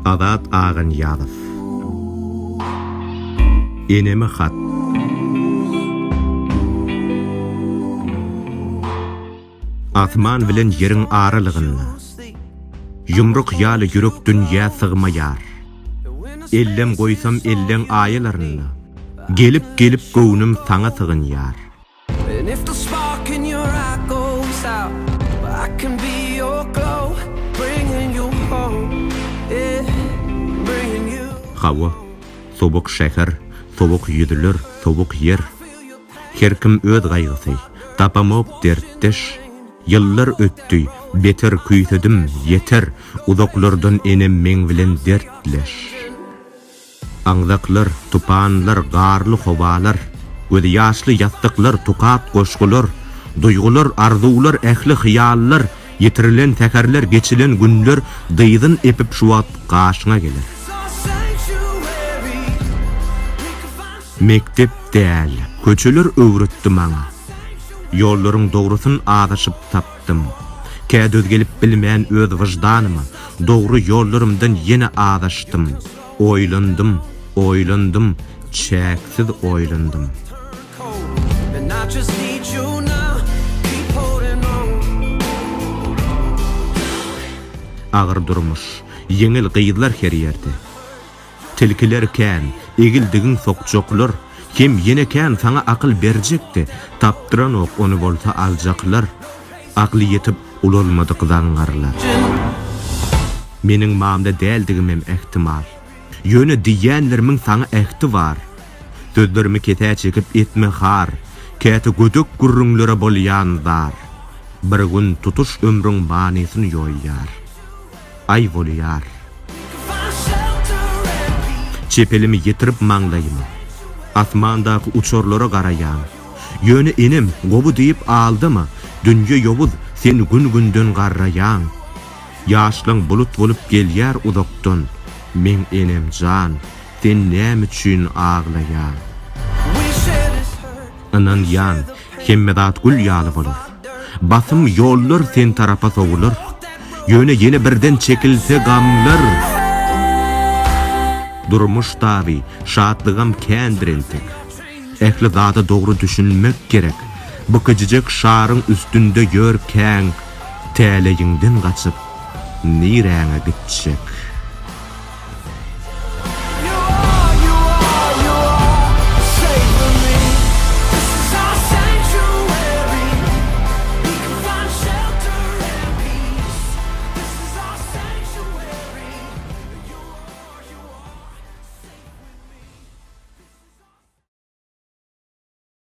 Azat Aganyýazow. Eneme hat. Asman bilen ýeriň aralygynda. Ýumruk ýaly ýürek dünýä sygmaýar. Ellem goýsam elleň aýalarynda. Gelip-gelip göwnüm saňa sygynýar. Hawa, sowuk şäher, sowuk ýüzler, sowuk ýer. Her kim öz gaýgysy, tapamok dertdeş. Ýyllar ötdi, beter küýsedim, ýeter, Uzaklardan enem meň bilen dertleş. Aňzaklar, tupanlar, garly howalar, Gözýaşly ýassyklar, tukat goşgular, Duýgular, arzuwlar, ähli hyýallar, Ýitirilen säherler, geçilen günler Dyzyn epip şu wagt gaşyňa geler. Mekdep däl, köçeler öwretdi maňa. Ýollaryň dogrusyn azaşyp tapdym. Kä döz gelip bilmän öz wyždanyma, Dogry ýollarymdan ýene azaşdym. Oýlandym, oýlandym, çäksiz oýlandym. Agyr durmuş, ýeňil gyzlar her ýerde. Tilkiler kän, egildigiň sokjaklar, Hem ýene kän saňa akyl berjekdi, Tapdyranok ony bolsa aljaklar, Akly ýetip ulalmadyk zaňňarlar. Meniň mamla däldigimem ähtimal. Ýöne diýýänlerimiň saňa ähti bar. Sözlerimi kesä çekip etme har, Käte gödek gürrüňlere bolýan zar. Bir gün tutuş ömrüň manysyn ýoýýar. Aý bolýar. Çep elimi ýetirip maňlaýyma. Asmandaky uçarlara garaýan. Ýöne enem, gowy diýip aldama, Dünýe ýowuz, sen gün-günden garraýaň. Ýaşlaň bulut bolup gelýär uzakdan, Meň enem jan, sen nämüçin aglaýaň? Ynanýan, hemme zat gül ýaly bolar. Basym ýollar sen tarapa sowular. Ýöne ýene birden çekilse gamlar. Durmuş taby, şatlygam kändir entek. Ähli zada dogry düşünmek gerek. Bu kiçijek şaryň üstünde ýörkäň, täleýiňden gaçyp, niräňe gitjek?